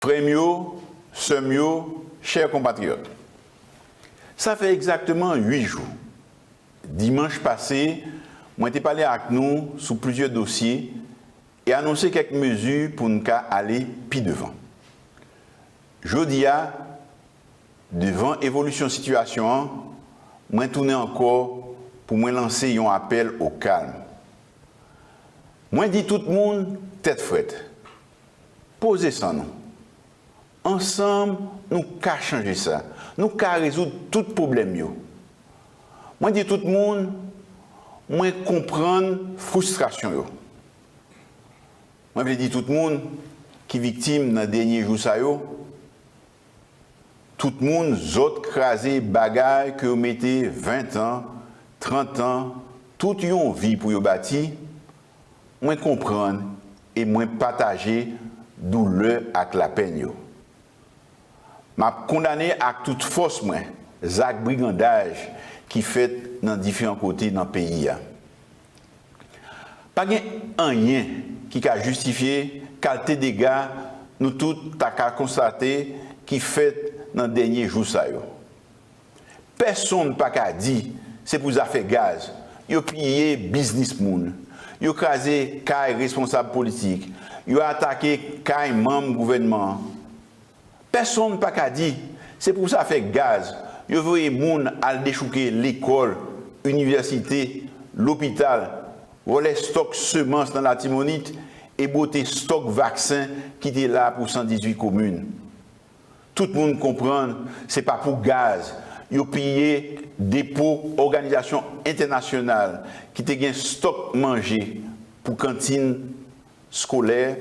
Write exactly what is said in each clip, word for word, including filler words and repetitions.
Frè m yo, sè m yo, chè konpatriyòt, sa fè egzakteman uit jou, dimanch pase, mwen te pale ak nou sou plizyè dosye e anonse kèk mezi pou n ka ale pi devan. Jodi a, devan evolisyon sitiyasyon an, mwen tounen ankò pou mwen lanse yon apèl o kalm. Mwen di tout moun tèt frèt, poze san nou. Ansanm, nou ka chanje sa. Nou ka rezoud tout pwoblèm yo. Mwen di tout moun, mwen konprann fristrasyon yo. Mwen vle di tout moun ki viktim nan dènye jou sa yo, tout moun zòt kraze bagay ke yo mete ven tan, trant an, tout yon vi pou yo bati, mwen konprann e mwen pataje doulè ak lapenn yo. M ap kondane ak tout fòs mwen zak brigandaj ki fèt nan diferan kote nan peyi a. Pa gen anyen ki ka jistifye kalte dega nou tout ta ka konstate ki fèt nan dènye jou sa yo. Pèsonn pa ka di se pou zafè gaz yo piye biznis moun, yo kraze kay responsab politik, yo atake kay manm gouvènman an. Pèsonn pa ka di se pou zafè gaz yo voye moun al dechouke lekòl, inivèsite, lopital, vòlè stòk semans nan Latibonit e bwote stòk vaksen ki te la pou san dizuit komin. Tout moun konprann se pa pou gaz yo piye depo òganizasyon entènasyonal ki te gen stòk manje pou kantin skolè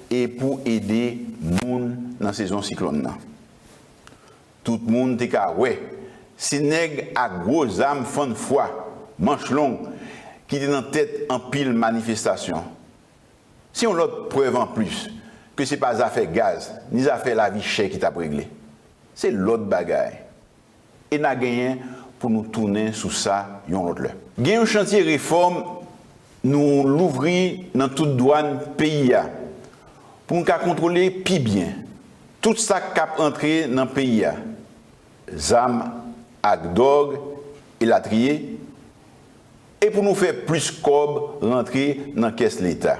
e pou ede moun nan sezon siklòn nan. Tout moun te ka wè se nèg ak gwo zam fann fwa, manch long, ki te nan tèt anpil manifestasyon. Se yon lòt prèv anplis ke se pa zafè gaz ni zafè lavi chè ki t ap regle. Se lòt bagay. E n a genyen pou nou tounen sou sa yon lòt lè. Gen yon chantye refòm nou louvri nan tout dwàn peyi a pou n ka kontwole pi byen tout sa k ap antre nan peyi a, zam ak dòg, elatriye, e pou nou fè plis kòb rantre nan kès Leta.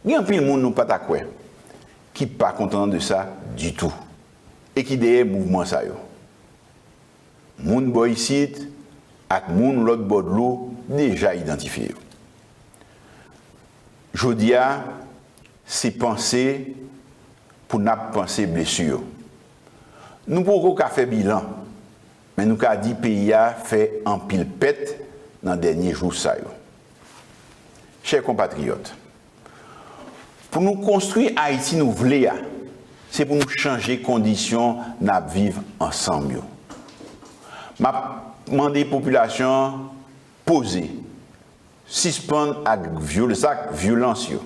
Gen anpil moun nou pa ta kwè ki pa kontan de sa ditou e ki dèyè mouvman sa yo. Moun bò isit ak moun lòt bò dlo deja idantifye yo. Jodi a, se panse pou n ap panse blesi yo. Nou poko ka fè bilan, men nou ka di peyi a fè anpil pèt nan dènye jou sa yo. Chè konpatriyòt, pou nou konstwi Ayiti nou vle a, se pou nou chanje kondisyon n ap viv ansanm yo. M ap mande popilasyon an poze, sispann ak vyol-, zak vyolans yo.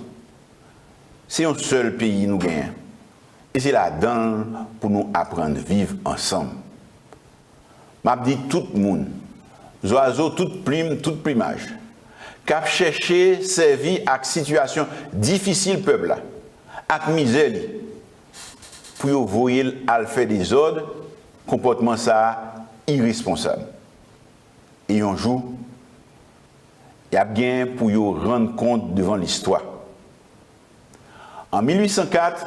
Se yon sèl peyi nou genyen, e se ladan l pou nou aprann viv ansanm. M ap di tout moun, zwazo tout plim, tout plimaj, k ap chèche sèvi ak sitiyasyon difisil pèp la ak mizè li pou yo voye l al fè dezòd, konpòtman sa a iresponsab. E yon jou, y ap gen pou yo rann kont devan listwa. An mil uit san kat,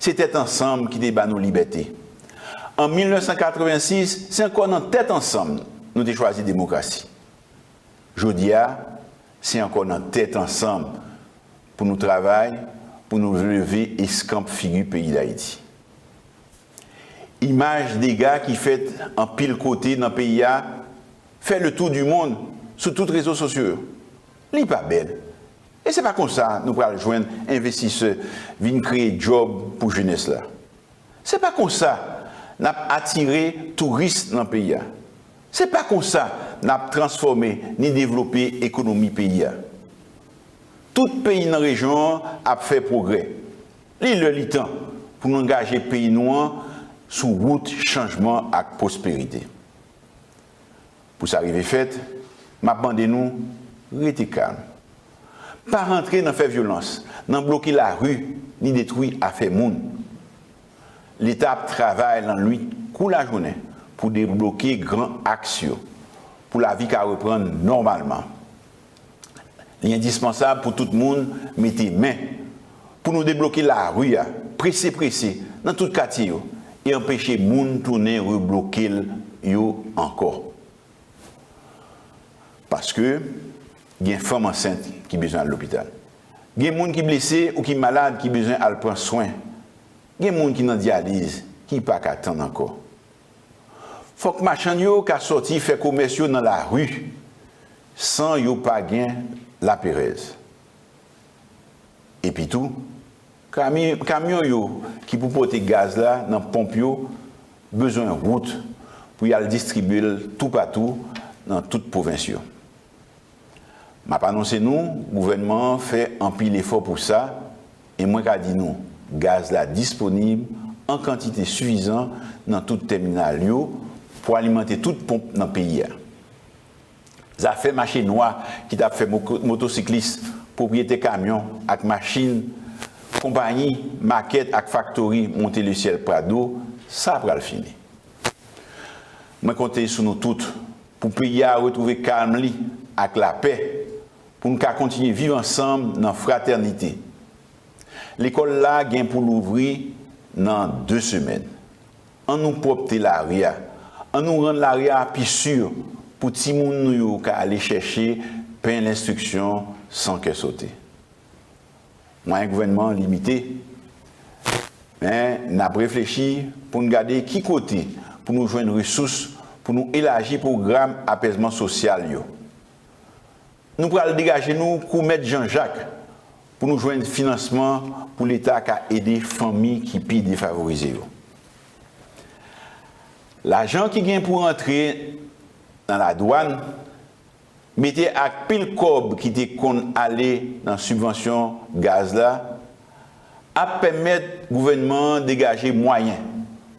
se tèt ansanm ki te ba nou libète. An mil nèf san katrevensis, se ankò nan tèt ansanm nou te chwazi demokrasi. Jodi a, se ankò nan tèt ansanm pou nou travay, pou nou leve eskanp figi peyi Dayiti. Imaj dega ki fèt anpil kote nan peyi a fè le tour du monde sou tout rezo sosyo yo. Li pa bèl. E se pa konsa nou pral jwenn envestisè vin kreye djòb pou jenès la. Se pa konsa n ap atire touris nan peyi a. Se pa konsa n ap transfòme ni devlope ekonomi peyi a. Tout peyi nan rejyon an ap fè pwogrè. Li lè li tan pou nou angaje peyi nou an sou wout chanjman ak pwosperite. Pou sa rive fèt, m ap mande nou rete kalm. Pa rantre nan fè vyolans, nan bloke lari, ni detwi afè moun. Leta ap travay lannwit kou lajounen pou debloke gran aks yo, pou lavi ka reprann nòmalman. Li endispansab pou tout moun mete men pou nou debloke lari a, prese prese, nan tout katye yo, e anpeche moun tounen rebloke l yo ankò. Paske gen fanm ansent ki bezwen al lopital. Gen moun ki blese ou ki malad ki bezwen al pran swen. Gen moun ki nan dyaliz, ki pa ka tann ankò. Fòk machann yo ka sòti fè komès yo nan lari, san yo pa gen laperèz. Epitou, kami-, kamyon yo ki pou pote gaz la nan ponp yo bezwen wout pou y al distribye l toupatou nan tout pwovens yo. M ap anonse nou, gouvènman an fè anpil efò pou sa, e mwen ka di nou, gaz la disponib an kantite sifizan nan tout tèminal yo pou alimante tout ponp nan peyi a. Zafè mache nwa ki t ap fè mo-, motosiklis, pwopriyetè kamyon ak machin, konpayi, makèt ak faktori monte lesyèl Prado, sa pral fini. Mwen konte sou nou tout pou peyi a retwouve kalm li ak lapè, pou n ka kontinye viv ansanm nan fratènite. Lekòl la gen pou louvri nan de semèn. Ann nou pwòpte lari a. Ann nou rann lari a pi si pou timoun nou yo ka ale chèche pen lenstriksyon san kè sote. Mwayen gouvènman an limite, men n ap reflechi pou n gade ki kote pou nou jwenn resous pou nou elaji pwogram apèzman sosyal yo. Nou pral degaje nou kou Mèt Jan Jak pou nou jwenn finansman pou Leta ka ede fanmi ki pi defavorize yo. Lajan ki gen pou rantre nan ladwàn, mete ak pil kòb ki te konn ale nan sibvansyon gaz la, ap pèmèt gouvènman an degaje mwayen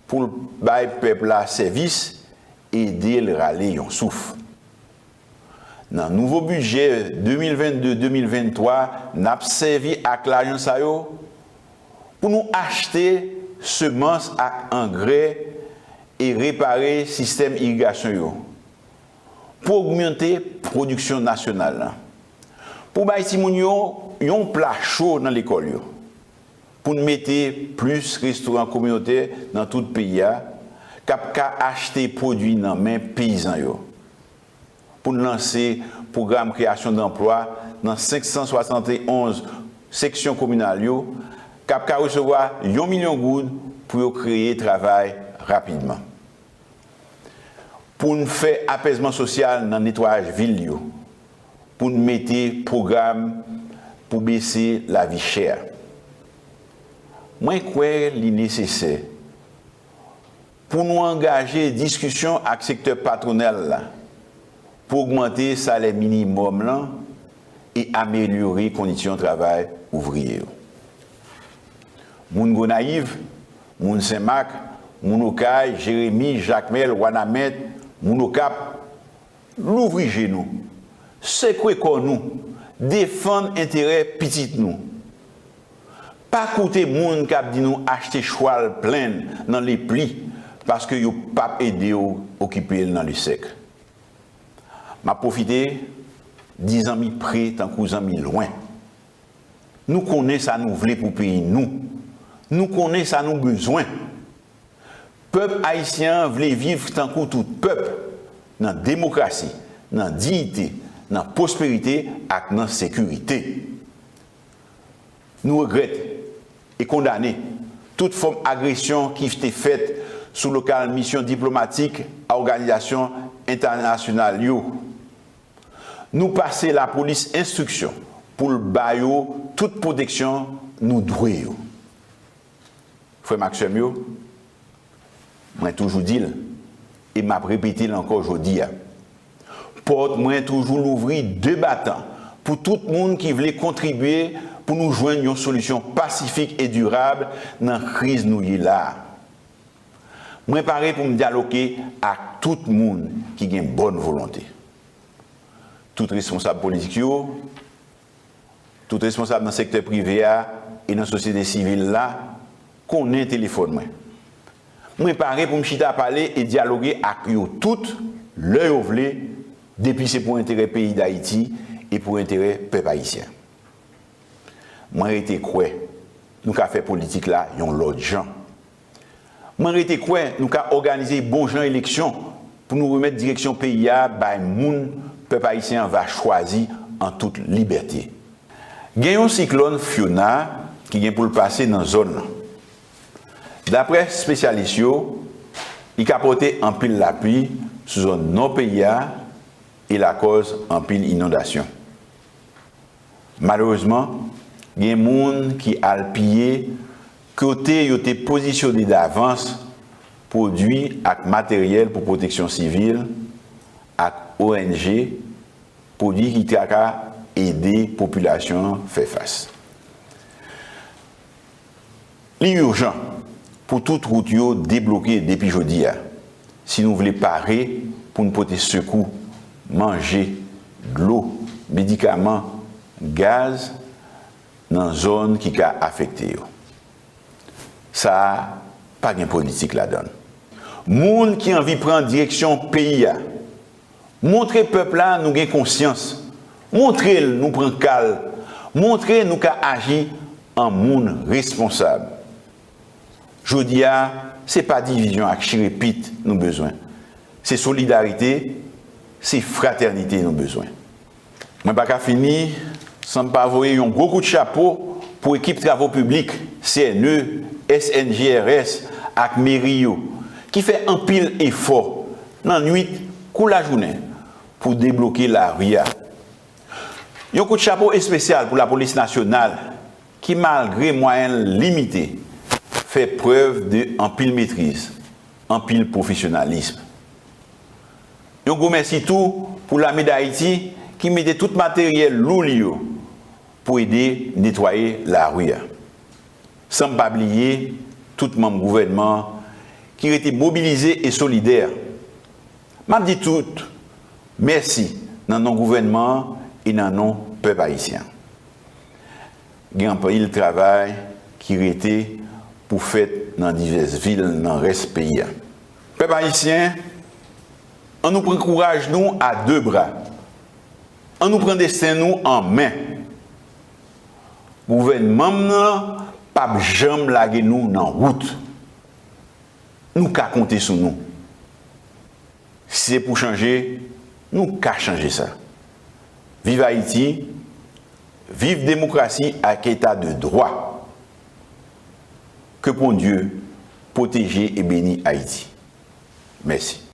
pou l bay pèp la sèvis, ede l rale yon souf. Nan nouvo bidjè de mil vennde, de mil venntwa, n ap sèvi ak lajan sa yo pou nou achte semans ak angrè e repare sistèm irigasyon yo, pou ogmante pwodiksyon nasyonal la, pou bay timoun yo yon pla cho nan lekòl yo, pou n mete plis restoran kominotè nan tout peyi a, k ap ka achte pwodui nan men peyizan yo, pou n lanse pwogram kreyasyon danplwa nan senk san swasann e onz seksyon kominal yo, k ap ka resevwa yon milyon goud pou yo kreye travay rapidman. Pou n fè apèzman sosyal nan netwayaj vil yo, pou n mete pwogram pou bese lavi chè a. Mwen kwè li nesesè pou nou angaje diskisyon ak sektè patwonal la pou ogmante salè minimòm lan e amelyore kondisyon travay ouvriye yo. Moun Gonayiv, moun Senmak, moun Okay, Jeremi, Jakmèl, Wanament, moun Okap, louvri je nou, sekwe kò nou, defann enterè pitit nou. Pa koute moun k ap di nou achte chwal plenn nan lepli paske yo p ap ede w okipe l nan lesèk. M ap pwofite di zanmi pre tankou zanmi lwen. Nou konnen sa nou vle pou peyi nou. Nou konnen sa nou bezwen. Pèp ayisyen an vle viv tankou tout pèp, nan demokrasi, nan diyite, nan pwosperite ak nan sekirite. Nou regrèt e kondane tout fòm agresyon ki te fèt sou lokal misyon diplomatik a òganizasyon entènasyonal yo. Nou pase lapolis enstriksyon pou l ba yo tout pwoteksyon nou dwe yo. Frè m ak sè m yo, mwen toujou di l, e m ap repete l ankò jodi a, pòt mwen toujou louvri de batan pou tout moun ki vle kontribye pou nou jwenn yon solisyon pasifik e dirab nan kriz nou ye la a. Mwen pare pou m dyaloge ak tout moun ki gen bòn volonte. Tout responsab politik yo, Tout responsab nan sektè prive a e nan sosyete sivil la konnen telefòn mwen. Mwen pare pou m chita pale e dyaloge ak yo tout lè yo vle, depi se pou enterè peyi Dayiti e pou enterè pèp ayisyen. Mwen rete kwè nou ka fè politik la yon lòt jan. Mwen rete kwè nou ka òganize bon jan eleksyon pou nou remèt direksyon peyi a bay moun pèp ayisyen an va chwazi an tout libète. Gen yon siklòn Fiona ki gen pou l pase nan zòn nan. Daprè espesyalis yo, li ka pote anpil lapli sou zòn nò peyi a e lakòz anpil inondasyon. Malerezman, gen moun ki al piye kote yo te pozisyone davans pwodui ak materyèl pou pwoteksyon sivil ak O N G, pwodui ki ta ka ede popilasyon an fè fas. Li ijan pou tout wout yo debloke depi jodi a, si nou vle pare pou n pote sekou, manje, dlo, medikaman, gaz nan zòn ki ka afekte yo. Sa a pa gen politik ladan l. Moun ki anvi pran direksyon peyi a, montre pèp la nou gen konsyans. Montre l nou pran ka l. Montre nou ka aji an moun responsab. Jodi a, se pa divizyon ak chire pit nou bezwen. Se solidarite, se fratènite nou bezwen. Mwen pa ka fini san m pa voye yon gwo kout chapo pou ekip travo piblik, C N E, S N G R S ak meri yo, ki fè anpil efò nan nwit kou lajounen pou debloke lari a. Yon kout chapo espesyal pou Lapolis Nasyonal ki, malgre mwayen l limite, fè prèv de anpil metriz, anpil pwofesyonalis. Yon gwo mèsi tou pou Lame Dayiti ki mete tout materyèl lou li yo pou ede netwaye lari a. San m pa bliye tout manm gouvènman an ki rete mobilize e solidè. M ap di tout mèsi nan non gouvènman an e nan non pèp ayisyen an. Gen anpil travay ki rete pou fèt nan divès vil nan rès peyi a. Pèp ayisyen, ann nou pran kouraj nou a de bra. Ann nou pran desten nou an men. Gouvènman m nan p ap janm lage nou nan wout. Nou ka konte sou nou. Si se pou chanje, nou ka chanje sa. Viv Ayiti, viv demokrasi ak eta de dwa. Ke Bondye pwoteje e beni Ayiti. Mèsi.